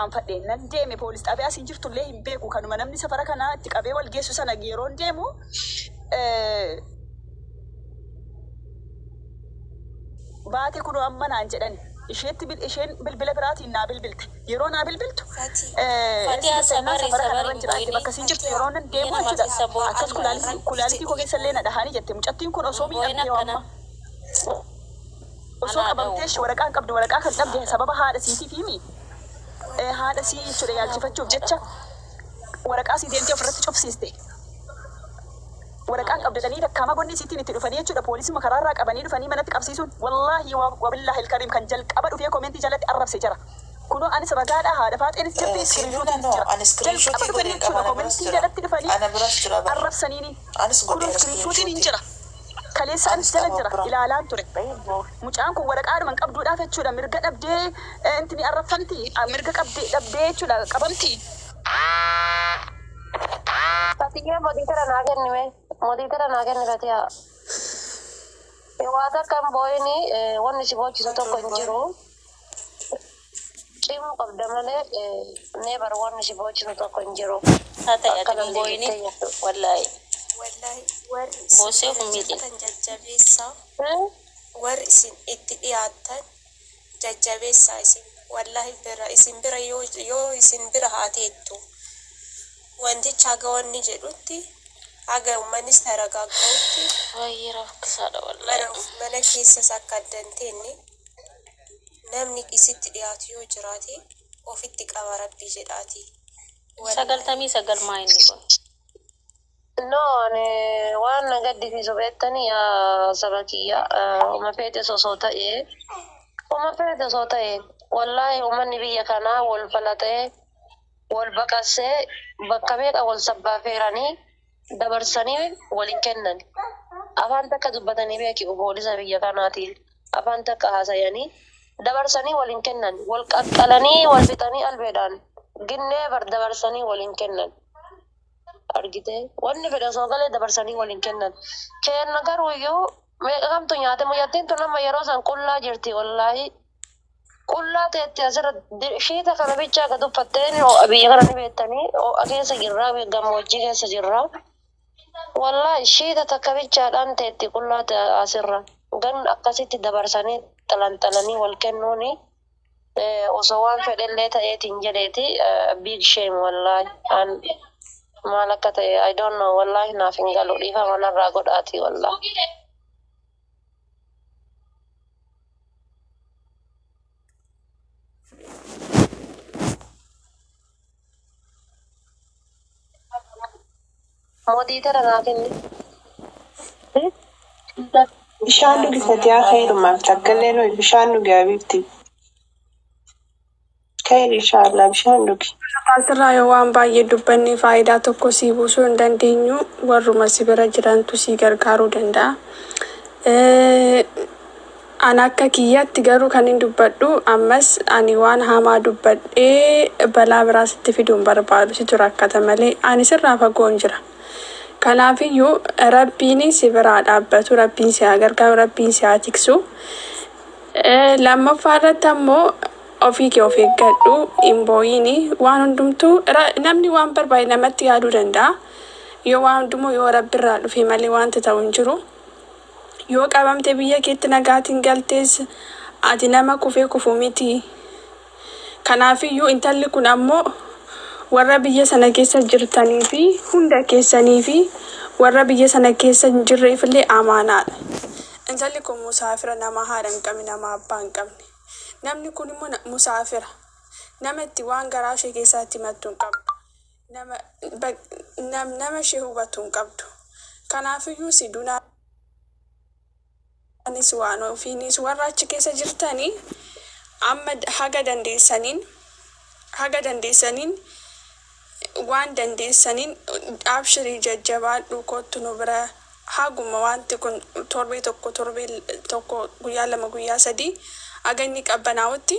Irraanfadhe. Nan deeme, poolis xaabiyaa siin jirtullee hin beeku. Kanuma namni safara kanaa itti qabee wal geessu sana yeroon deemu baate kunoo amma naan jedhani. Isheetti bil- isheen bilbila biraatiin naa bilbilte. Yeroo naa bilbiltu Fati. eessa Fatiha jirta jennaan sabari safara sabari kanarra hin jira jette. boo'ini. Bakka siin jirtu Fatiha. yeroo nan Biyya deemu namaa jechuudha. keessa boo'uun Akkas amma kulaalitii Rabbi kulaalitii koo jedhii keessa illee na dhahanii jette. Mucattiin kun osoo hin boo'in miidhamtee akkana. amma osoo Anaa dha'u. qabamtee waraqaa hin qabdu, waraqaa kan dhabde sababa haadha siitiif himi. Haadha sii jechuudha yaalchifachuuf jecha waraqaa sii deemtee ofirratti cufsiiste. Waraqaan qabdatanii dakkaama gonni isiitiin itti dhufanii jechuudha, poolisuma karaarraa qabanii dhufanii manatti qabsiisuun, wallaahi wabillaahi alkariim, kan jalqaba dhufee commentii jalatti arrabse jara. Kunoo anis ragaadha, haadha faaxeenis jirti, Sibiila screenshotiinis no jira. ani Jalqaba screenshotii dhufanii godheen qaba, jechuudha ana biras commentii jira. jalatti dhufanii Ana biras jira bar. arrabsaniini. Anis Kunoo godheera screenshotiin hin screenshotii. jira. Kaleessa anis Anis jala qaba jira bira. ilaalaan ture. Mucaan kun waraqaadhuma hin qabduudhaaf jechuudha mirga dhabdee intini arrabfamti, mirga qabdee dhabdee jechuudha qabamti. Fatiyyee, moderator naa kennime. Moderator naa kenni, Fatiyaa. Waa takka hin boo'ini, wanni si boochisu tokko hin jiru. Cimuu qabda malee neebar, wanni si boochisu tokko hin jiru. Haa ta'e, ati Akkana hin boo'ini. jettee jettu. Wallaahi. Wallahi warri isin Boossee of bira hin miidhin. jirtan jajjabeessaa. Warri isin itti dhiyaattan jajjabeessaa isin. Wallahi bira isin bira yoo isin bira haa teettu. Wanticha haga wanni jedhutti, haga uummannis taragaaga'utti Baay'ee rakkisaadha mana wallaahi. mana keessas akka adda hin teenne, namni isitti dhiyaatu yoo jiraate ofitti qaba, rabbii jedhaati. Wallahi. 99 maa inni kun? No, ani waan na gaddisiisu beektanii, yaa saba kiyya, uma feetes osoo ta'ee, uma feete osoo ta'e, wallaahi uummanni biyya kanaa wal falatee, wal baqasee, bakka meeqa wal sabbaafeeranii dabarsanii waliin kennan. Afaan takka dubbatanii beeki, poolisa biyya kanaatiin afaan takka haasayanii dabarsanii waliin kennan. Wal qaqqalanii wal fixanii albeedhaan ginnee bar dabarsanii waliin kennan. Argite, wanni fedhe osoo galee dabarsanii waliin kennan. Kenna garuu iyyuu meeqa kamtu nyaate? Muyyattiin tun amma yeroo san qullaa jirti, wallaahi. Qullaa teetti asirra shiita kana bichaa gad uffatteen. Ho'a biyya kana ni beektanii, ho'a keessa jirra, gammoojjii keessa jirra. Wallaahi shiita takka bichaadhaan teetti qullaa asirra. Gan akkasitti dabarsanii xalanxalanii wal kennuuni osoo waan fedhellee ta'eetiin jedheeti, big shame wallaahi. An maal akka ta'e I don't know, wallaahi naaf hin galu, dhiifama narraa godhaati wallaahi. Moderator naa kenni. Bishaan dhugi Fatiyaa, khayrumaaf takkallee nuyi bishaan dhugi habiibti. Khayr inshaallah, bishaan dhugi. Asirraa yoo waan baay'ee dubbanne faayidaa tokko sii buusuu hin dandeenyu, warruma si bira jirantu sii gargaaruu danda'a. Ani akka kiyyaatti garuu kan hin dubbadhu, ammas ani waan hamaa dubbadhee balaa biraa sitti fiduu hin barbaadu, situ rakkata malee ani sirraa fagoo hin jira. Kanaafiyyuu Rabbiin si biraa dhaabbatu, Rabbiin si haa gargaaru, Rabbiin si haa tiksu. Lammaffaa irratti ammoo ofii kee of eeggadhu, hin boo'ini. Waan hundumtuu namni waan barbaade namatti yaaduu danda'a. Yoo waan hundumuu yoo Rabbi irraa dhufe malee wanti ta'u hin jiru. Yoo qabamte biyya keetti nagaatiin galtees ati nama kufee kufu miti. Kanaafiyyuu intalli kun ammoo warra biyya sana keessa jirtanii fi hunda keessanii fi warra biyya sana keessa hin jirreefillee amaanaadha. Intalli kun musaafira, nama haadha hin qabne, nama abbaa hin qabne. Namni kun immoo musaafira. Nama itti waan garaa ishee keessatti himattu hin qabdu. Nama ishee hubatu hin qabdu. Kanaafiyyuu si dunaanis waan ofiinis warra achi keessa jirtanii amma haga dandeessaniin waan dandeessaniin abshirii, jajjabaadhu, kottu nu bira, haguma wanti kun torbee tokko, torbee tokko, guyyaa 2, guyyaa 3 haga inni qabbanaa'utti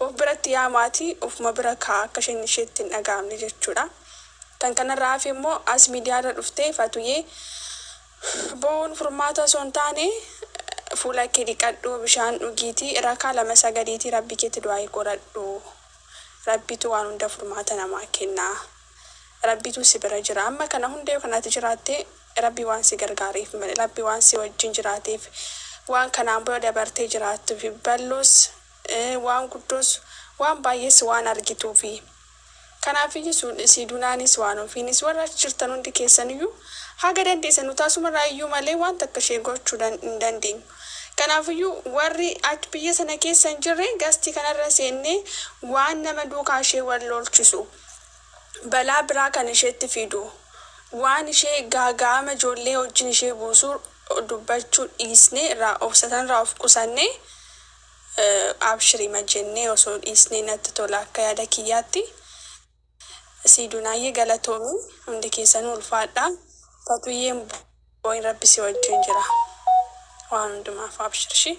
of biratti yaamaatii ofuma bira kaa'a, akka isheen isheetti hin dhaga'amne jechuudha. Kan kanarraa hafe immoo as miidiyaarra dhuftee Fatuyyee bo'oon furmaata osoo hin taane, fuula kee dhiqadhu, bishaan dhugiitii, rakaa lama sagadiitii rabbi keetti du'aa godhadhu. Rabbitu waan hunda furmaata namaa kenna. Rabbitu si bira jira. Amma kana hunda yoo kanatti jiraatte Rabbi waan si gargaareef malee, Rabbi waan si wajjin jiraateef, waan kanaan booda dabartee jiraattuuf, bal'oos waan guddoos waan baay'ees waan argituufi. Kanaafiyyuu si dunaanis waan ofiinis warra achi jirtan hundi keessaniyyuu haga dandeessan nu taasumarraa iyyuu malee waan takka ishee gochuu hin dandeenyu. Kanaafiyyuu warri achi biyya sana keessa hin jirre gastii kanarra seennee waan nama duukaa ishee wal lolchisu, balaa biraa kan isheetti fidu, waan ishee gaaga'ama ijoollee wajjin ishee buusuu dubbachuu dhiisnee irraa obsatan irraa of qusannee, abshirima jennee osoo dhiisnee natti tola akka yaada kiyyaatti. Siidunaayyee galatoomii, hundi keessanuu ulfaadha. Fatuyyeen boo'in, Rabbi si wajjin jira. Waan hundumaaf abshirshi.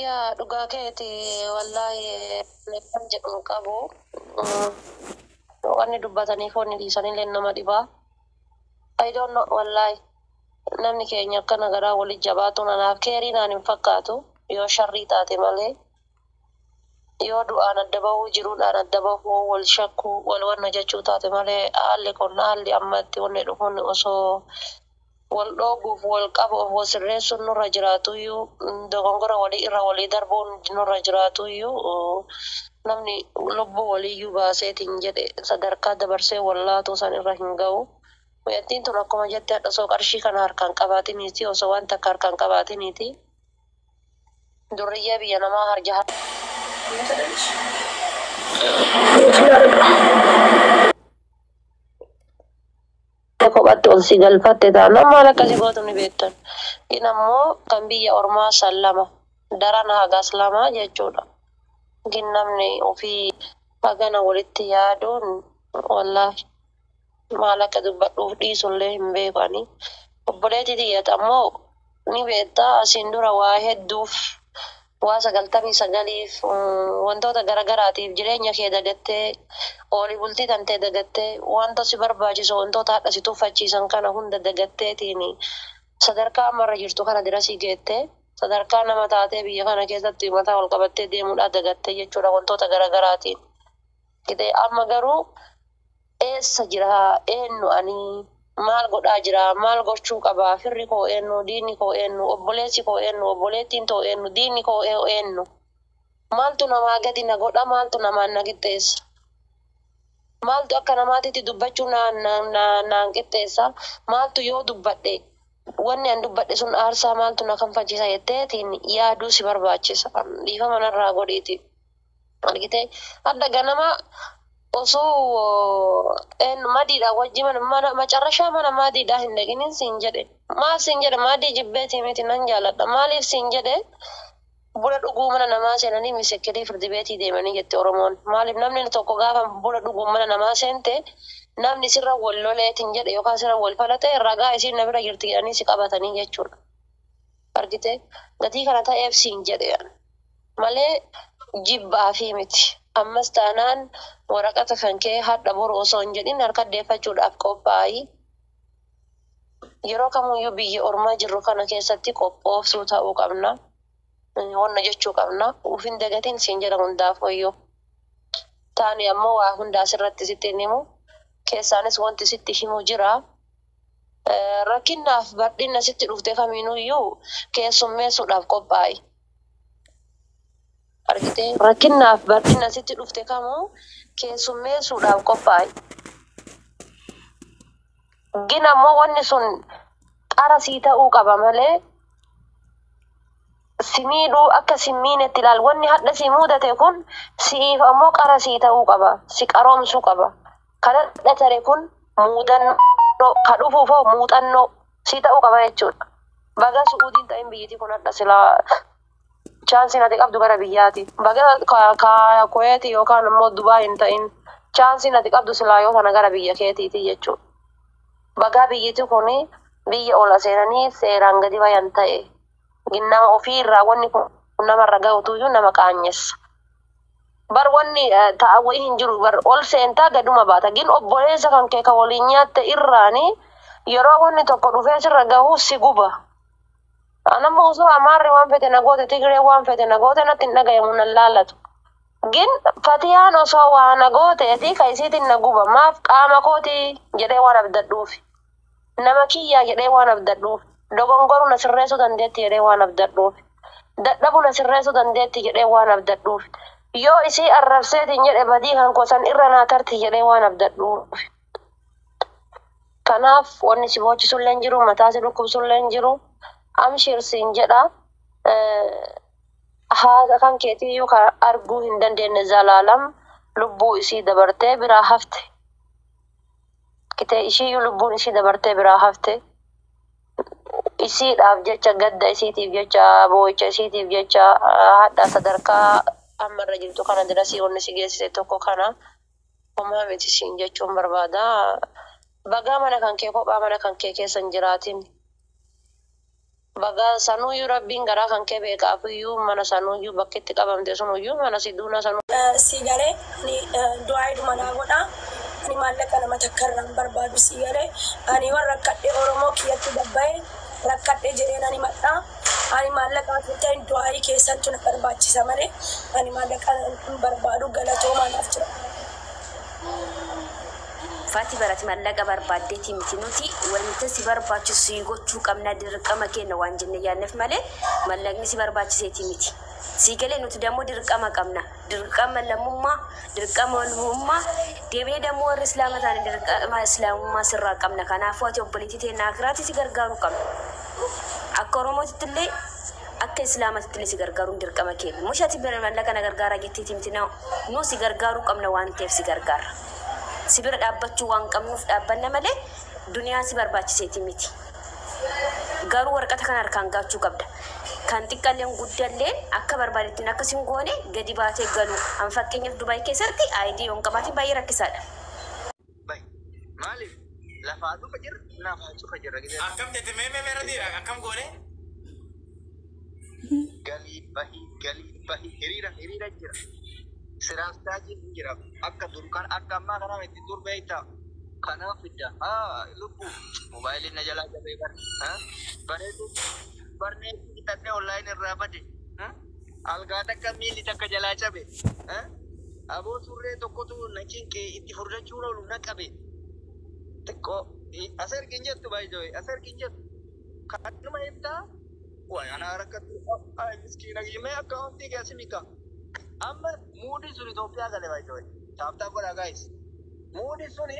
Yaa, dhugaa keeti, wallaahi kan jedhu hin qabu. Wanni dubbataniif wanni dhiisanillee nama dhibaa. I don't know, wallaahi. Namni keenya akkana garaa walit jabaatu nanaaf keerii naan hin fakkaatu yoo sharrii taate malee. Yoo du'aan adda bahuu, jiruudhaan adda bahuu, wal shakkuu, wal wanna jechuu taate malee, haalli kun haalli ammatti wanni dhufuun osoo wal dhooguuf, wal qabuuf, wal sirreessuun nurra jiraatuyyuu, dogongora walii irra walii darbuun nurra jiraatuyyuu, namni lubbuu waliiyyuu baaseetiin jedhe sadarkaa dabarsee wallaatuu san irra hin ga'u. Mucattiin tun akkuma jette hadha osoo qarshii kana harkaan qabaatiniiti, osoo waan takka harkaan qabaatiniiti. Durriyyee biyya namaa harja. Kophatti ol si galfatte taanaan maal akkasii gootu ni beektan. Kun ammoo kan biyya ormaa san lama daran hagas lama jechuudha. Gin namni ofii hagana walitti yaaduun, wallaahi maal akka dubbadhuuf dhiisullee hin beeku ani. Obboleettii tiyyata ammoo ni beektaa, asiin dura waa hedduuf, waa 99f, wantoota garagaraatiif jireenya kee dagattee, oolii bultii tantee dagattee, wanta si barbaachisu, wantoota hadha si tuffachiisan kana hunda dagatteetiin sadarkaa ammarra jirtu kana dirasii geettee, sadarkaa nama taatee biyya kana keessatti mataa ol qabattee deemuudhaa dagattee jechuudha wantoota garagaraatiin. Gitee amma garuu eessa jira, eenyu ani, maal godhaa jira, maal gochuu qaba, firri koo eenyu, diinni koo eenyu, obboleessi koo eenyu, obboleettiin too eenyu, diinni koo eenyu, maaltu namaa gadi na godha, maaltu namaan na qixxeessa, maaltu akka namaatitti dubbachuu naan qixxeessa, maaltu yoo dubbadhe wanni an dubbadhe sun aarsaa maaltu na kanfachiisa jetteetiin yaaduu si barbaachisa. Dhiifama narraa godhiiti. Argitee, hadda ganama osoo eenyu madiidha wajji mana macarrashaa mana madiidhaa hin dhaqinin siin jedhe. Maal siin jedhe? Madii jibbeetii miti, nan jaaladha. Maaliif siin jedhe? Buna dhuguu mana namaa seenanii misekirii firdi beetii deemanii jette Oromoon. Maaliif namni tokko gaafa buna dhuguu mana namaa seente, namni sirra wal loleetiin jedhe yookaan sirra wal falate, ragaa isiin na bira jirti jedhanii si qabatanii jechuudha. Argite, gatii kana ta'eef siin jedhe malee jibbaa fi miti. Ammas taanaan waraqata kan kee hadha boru osoo hin jedhin harka deeffachuudhaaf qophaa'i. Yeroo kamuyyuu biyya ormaa jirru kana keessatti qophooftuu ta'uu qabna. Wanna jechuu qabna. Ufin dagatiin siin jedha hundaaf wayyoo. Taani ammoo waa hunda asirratti sitti hin himu. Keessaanis wanti sitti himu jira. Rakkinnaaf bal'inna sitti dhufte kamiinuyyuu keessummeessuudhaaf qophaa'i. Argitee, rakkinnaaf bal'inna sitti dhufte kamuu keessummeessuudhaaf qophaa'i. Gin ammoo wanni sun qara sii ta'uu qaba malee si miidhuu akka si miinetti ilaal. Wanni hadha si mudate kun si'iif ammoo qara sii ta'uu qaba. Si qaroomsuu qaba. Kan hadha tare kun muudannoo ka dhufuufoo muuxannoo sii ta'uu qaba jechuudha. Baga Su'uudiin ta'in, biyyittii kun hadha silaa chaansiin ati qabdu gara biyyaati. Baga ka Kuweeti yookaan immoo Dubaay hin ta'in, chaansiin ati qabdu silaa yoo kana gara biyya keetiiti jechuudha. Bagaa biyyiti kun biyya ola seenanii seeraan gadi bayan ta'e. Nama ofii irraa wanni kun namarra ga'utuyyuu nama qaanyessa. Bar wanni ta'a wayii hin jiru, bar ol seentaa gaduma baata. Gin obboleessa kan kee ka waliin nyaatte irraani Yeroo wanni tokko dhufee sirra gahu si guba. Anamma osoo Amaarri waan fete na goote, Tigree waan fete na goote, natti hin dhagayamu, nan laallatu. Gin Fatiyaan osoo waa na gooteeti ka isiitiin na guba. Maaf? Qaama kooti jedhee waan abdadhuufi. Nama kiyyaa jedhee waan abdadhuuf. Dogongoruu na sirreessuu dandeetti jedhee waan abdadhuuf. Dadhabuu na sirreessuu dandeetti jedhee waan abdadhuuf. Yoo isii arrabseetiin jedhe badii kan kosan irra naa tarti jedhee waan abdadhuuf. Kanaaf wanni si boochisullee hin jiru, mataa si dhukkubsullee hin jiru. Amshir siin jedha. Haadha kan keetiyyuu kan arguu hin dandeenye Zalaalam lubbuu isii dabartee biraa hafte. Kitee ishiiyyuu lubbuun isii dabartee biraa hafte. Isiidhaaf jecha, gadda isiitiif jecha, boo'icha isiitiif jecha hadha sadarkaa ammarra jirtu kana dirasii wanni si geessise tokko kana, homaa miti siin jechuun barbaada. Bagaa mana kan kee kophaa mana kan kee keessa hin jiraatin. Bagaa sanuyyuu Rabbiin garaa kan kee beekaafiyyuu mana sanuyyuu bakki itti qabamte sunuyyuu mana si duuna sanuu. Si galee, ani du'aa naa godha. Ani maallaqa nama takka irraa hin barbaadu, si galee. Ani warra rakkadhe Oromoo kiyyatti babba'e rakkadhe jedheen ani madha. Ani maallaqa ta'in du'aa keessantu na barbaachisa malee ani maallaqa hin barbaadu, galatoomaa naaf jira. Fati barati maallaqa barbaaddeeti miti. Nuti wanta si barbaachisu si gochuu qabna, dirqama keenya waan jenne yaadneef malee maallaqni si barbaachiseeti miti. Si galee, nuti dammoo dirqama qabna. Dirqama lammummaa, dirqama walummaa, deebinee dammoo warri islaama ta'an dirqama islaamummaa sirraa qabna. Kanaafuu ati obboleettii teenya akiraatti si gargaaruu qabna. Akka Oromootitti illee, akka Islaamatti illee si gargaaruun dirqama keenya. Mushati maallaqa na gargaaraa jetteeti miti, nu si gargaaruu qabna waan ta'eef si gargaara. Si bira dhaabbachuu waan qabnuuf dhaabbanna malee duniyaa si barbaachiseeti miti. Garuu warqata kana harkaan gaachuu qabda. Kan xiqqaalleen guddalleen akka barbaadettiin akkas hin goone gadi baatee galu. An fakkeenyaaf Dubaay keessatti ID yoon qabaatin baay'ee rakkisaadha. Maaliif lafaa dhufa jirra, lafaa cufa jirra gisee. Akkam jette? Mee mee meera akkam goone? Galii bahii, galii bahii, hiriira hiriira jira. Siraastaajiin hin jira. Akka dur kan akka ammaa kanaa itti dur beektaa. Kanaaf fidda. Haa, lubbu moobaayiliin na jalaa jabee bara. Bareedu barneetii bitadhee online irraa bade. Algaa takka miilli takka jalaa cabe. Aboo, surree tokkotu na cinqee itti furdachuu oolu na qabe. Xiqqoo as ergin jettu, baay'ee as ergin jettu. Kanuma himtaa? Waay, ana rakkatu. Ay, miskiina mee akkaawuntii keessa mika. Amma muudii sun Itoophiyaa gale baay'ee. Tap tap godhaa, guys. Muudii suni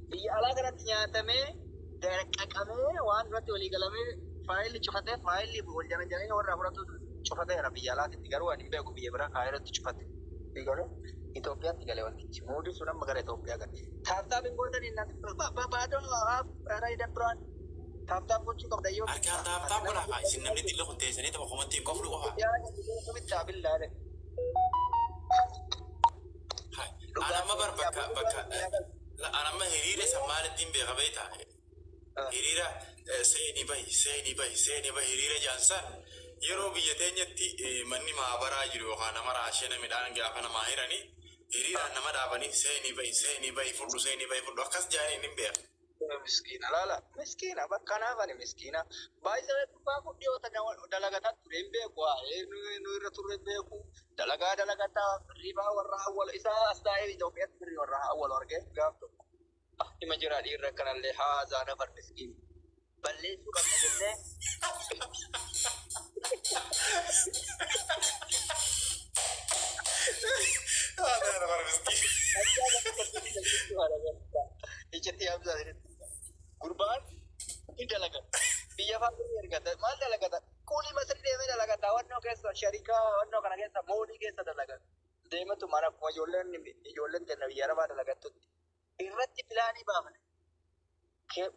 biyya alaa kanatti nyaatamee darqaqamee waan duratti walii galamee faayilli cufatee, faayilli wal jala jalanii warra fudhatu cufateera biyya alaatitti, garuu ani hin beeku, biyya biraa kaayiratti cufate. Garuu Itoophiyaatti gale wantichi. Muudii sun amma gara Itoophiyaa gale. Tap tap hin gootanii baadoo biraan tap tap gochuu qabda yoo. Harkaan tap tap godhaa haa, isin namni xilli kun teessanii tapha komatti hin qoflu qofa. Yaa billaale. Anamma bar bakka anamma hiriira isa maalittiin beeka beektaa? Hiriira seenii bahi, seenii bahi, seenii bahi, hiriira jaansan yeroo biyya teenyatti manni maabaraa jiru yookaan nama raashina midhaan gaafa namaa hiranii hiriiraan nama dhaabanii seenii bahi, seenii bahi, fudhu, seenii bahi, fudhu akkas jaaniin hin beeka. Miskiina laala, miskiina bakka kanaaf ani miskiina baay'ee gubbaa kun dhiyoota dalagataa ture hin beeku, nu irra turre hin beeku, dalagaa dalagataa birrii warra awwal isaa as taa'ee Itoophiyaatti birrii warra awwal argee gaaf tokko hima jira, dhiirri akkanallee haazaa nafar miskiin balleessuu qabna jennee. Haazaa nafar miskiin. Iccitti hamzaa gurbaan ni dalagata. Biyya fa'aa ni ergata. Maal dalagata? Kuulii masri deemee dalagata. Wannoo keessa sharikaa wannoo kana keessa moolii keessa dalagata. Deematu mana akkuma ijoolleen kenna biyya arabaa dalagattutti. Irratti pilaanii baafne.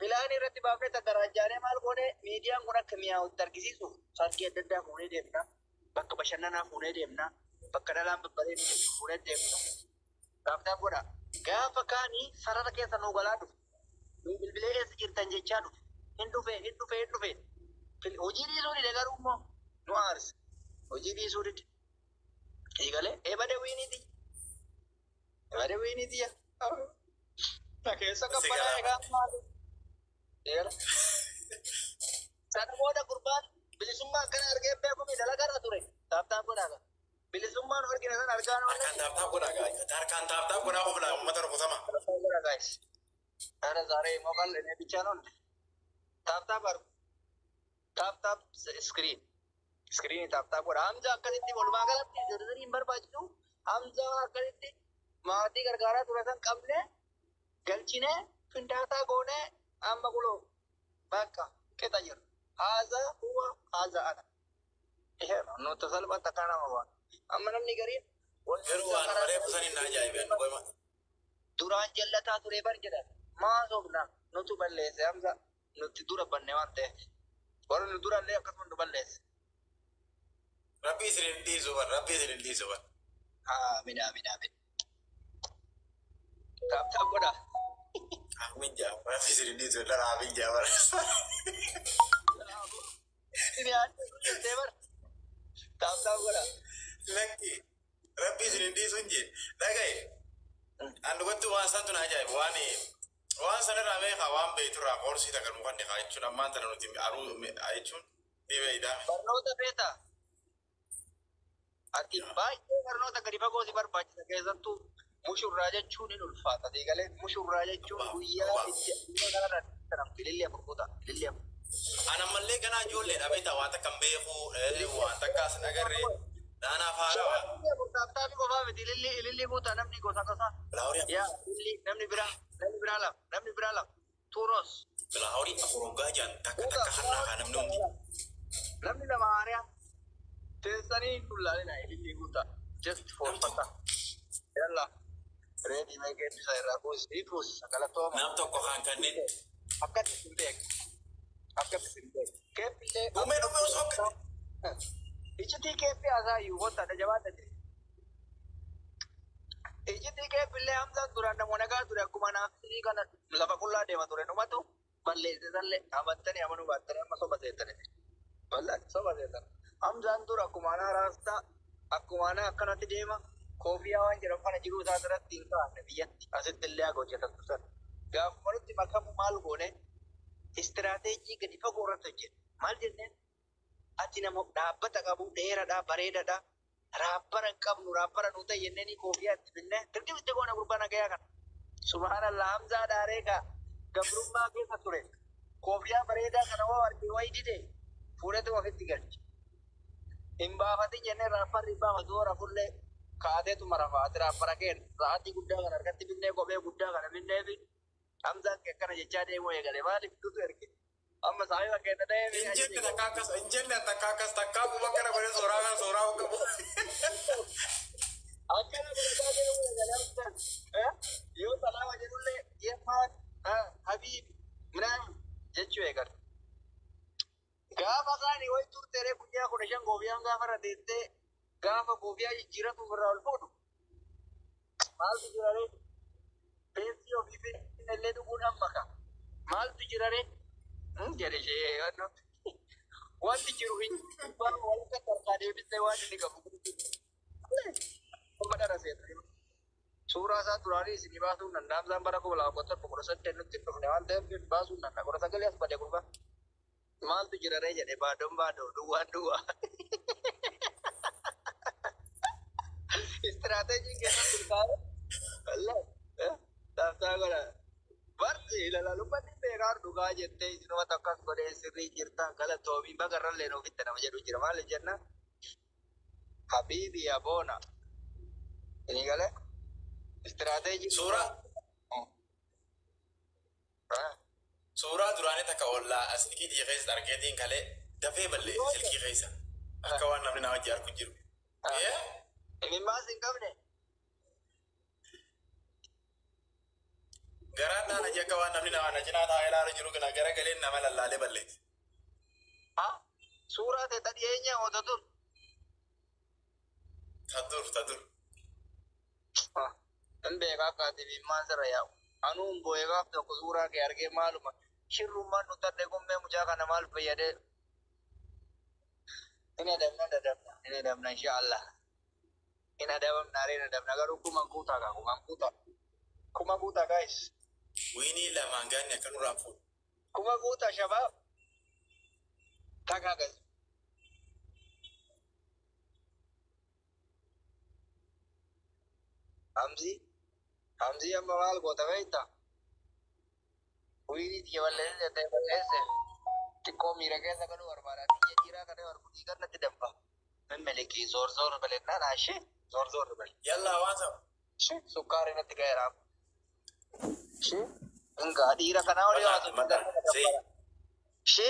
Pilaanii irratti baafnee tattaraajaalee maal goone, miidiyaan kun akka mi'aawutti argisiisuuf sargii adda addaa fuunee deemna. Bakka bashannanaa fuunee deemna. Bakka dhalaan babbareedu fuunee deemna. Gaaftaan godha. Gaafa kaanii sarara keessa nuu galaa dhufe. Nuu bilbilee eessa jirtan jechaa dhufe. Hin dhufe, hin dhufe, hin dhufe. Hojii dhiisuu dide, garuu immoo nu aarse. Hojii dhiisuu dide. Eegalee ebade wiiniiti. Ebade wiiniiti. Na keessa qabbanaa egaa maali? Seera. Sana booda gurbaan bilisummaa akkana argee beeku dalagarra ture. Tap tap godhaa. Bilisummaan argina san argaa Harkaan tap tap godhaa guys. Harkaan tap tap godhaa qofla uummata rukutama. godha guys. ኧረ ዛሬ ይሞቃል። እኔ ብቻ ነው እንዴ? Tap tap አድርጉ። Tap tap screen screen tap tap godha. Hamza akkasitti walumaa galatti ዝርዝር hin barbaachisu. Hamza akkasitti maatii gargaaraa ture san qabne galchine findaataa goone amma kuloo bakka qixa jiru. Haaza huwa haaza ana. ይሄ ነው nuti salphatti akka nama waan. Amma namni gariin Garuu waan reefu saniin na ajaa'ibe. Duraan jallataa ture bar jedhan. Maa sobna nutu balleesse Hamza nuti dura banne waan ta'eef. Warri nu durallee akkasuma nu balleesse. Rabbi isin hin dhiisu bar. Rabbi isin hin dhiisu bar. Amiin amiin amiin. Tap tap godha. Amiin jaa. Rabbi isin hin dhiisu. Dhala amiin jaa bar. Bar. Tap tap godha. Lakki. Rabbi isin hin dhiisu hin jee. Dhagaye. An dhugatti waan santu na ajaa'iba. Waan sanarraa beekaa waan beekturraa qorsii takka nu kan haa jechuun ammaan tana nuti aruu jechuun ni beeydaa. Barnoota beektaa? Ati baay'ee barnoota gadi fagoo si barbaachisa keessattuu mushurraa jechuun ni ulfaata. Seegalee mushurraa jechuun guyyaa itti kanarra ilillee afur kutaa ilillee afur. An ammallee ganaa ijoolleedha beektaa waan takka hin beeku waan takka as hin agarre naanaaf haarawaa. Tap tap qofaa miti ilillee ilillee guutaa namni gosa gosa. Bilaahorii Yaa ilillee namni biraa lama namni biraa lama tuuros. Bilaahorii afur hoggaa jiran takka takka hannaa kaa namni hundi. Namni lama haariyaa. Teessanii hin tullaalina ilillee guutaa. Just for fun. Yalla. Ready mee eebbisa irraa kuusi kuusi galatooma. Nam tokko kan kanneen. Akkatti sin beek. Akkatti sin beek. Keeffillee. Dhumee dhumee osoo akka. Iccitii keeffii haasaayyuu goota jabaadha jire. Iccitii keeffillee Hamzaan duraan nama nagaa ture akkuma naafsinii kana lafa qullaa deema ture numatu balleesse sallee amantanii amanuu baattanii amma soba seetanii. Wallahi soba seetan. Hamzaan dura akkuma anaa raastaa akkuma anaa akkanatti deema koofiyaa waan jedhamu kana jiruu isaa irratti hin kaa'amne biyyatti asitti illee haga hojjetan tursan. Gaafuma nutti makamu maal goone istiraateejii gadi fagoo irratti hojjenne. Maal jenneen ati nama dhaabbata qabu dheeradha bareedadha raabbara hin qabnu raabbara nu ta'e jenneen koofiyaa itti binne dirqama itti goone gurbaa nagayaa kana. Subhaanallah Hamzaa dhaaree gaa gabrummaa keessa ture. Koofiyaa bareedaa kana waa argee wayi dide fuudhate ofitti galche. Hin baafatin jennee raaffarri hin baafatu rafullee kaateetuma rafaati raaffara keen sa'aatii guddaa kana harkatti binnee kophee guddaa kana binnee fi Hamzaan kee akkana jechaa deemuu eegale maaliif dutu erge. Amma saayiba keessa deemee. Hin jenne takka akkas hin jenne takka akkas takka akkuma akkana godhee suuraa kan suuraa qabu. Akkana godhataa deemuu eegale Hamzaan. Yoo salaama jedhullee yemaan habiibi minaan jechuu eegale. Gaafa kaani wayi turteeree guyyaa 15 koofiyaan gaafa irra teessee gaafa koofiyaa jijjiiratu ofirraa ol fuudhu. Maaltu jira ree? Peensii ofii fi illee dhuguun amma ka. Maaltu jira ree? Jedhe ishee wanti jiru hin jiru walakka harkaa deebisee waan inni qabu. Amma dhara seeta. Suuraa isaa duraanii isinii baasuu danda'am. Isaan bara 2018 nutti hin dhufne waan ta'eef baasuu danda'a. 19 as bade gurbaa. Maaltu jira ree jedhe baadoon baadoo duwwaan duwwaa. Istiraateejiin keessatti turtaa'e. Wallahi. Tap tap godha. Barsi ilaalummaan beekaa dhugaa jettee isinuma takkas godhee sirrii jirta galatoomi bagarrallee nuufitti nama jedhu jira maal jenna. Habiibi aboona. Ini galee istiraateejii. Suuraa duraanii takka ollaa silkii xiyya keessa argeetiin kalee dafee balleesse silkii keessa akka waan namni nama wajji argu jiru. Imimmaas hin qabne. Garaan naana akka waan namni nama na cinaa taa'ee ilaalu jiru kana gara galeen nama lallaalee balleesse. Suuraa ta'e dhiyeenya oota dur. Ta dur ta dur. Hin beekaa akka ati imimmaan sirra yaa'u. Anuun boo'ee gaaf tokko suuraa kee argee maaluma shirrummaan nu tadde gummee mucaa kana maal fayyadee. Hin adabna adabna hin adabna inshaallah. Hin adabamna hin adabna garuu kuma guutaa kaa kuma guutaa. Kuma guutaa guys. Wiinii lamaan gaanni akka nurraa fuudhu. Kuma guutaa shabaab. Tagaa gas. Hamzi. Hamzi amma maal goota beektaa? Wiini xiyya balleesse ta'e balleesse. Xiqqoo miira keessa galuu barbaada. Xiyya dhiiraa kana barbaadu dhiigan natti danfa. Memmeliki zoor zoor balennaan ashee zoor zoor bal. Yalla hawaasa. Shee sukkaari natti ga'eera. Shee. Ingaa dhiira kanaa olii Mata haasofii mata. natti See. danfa. Shee.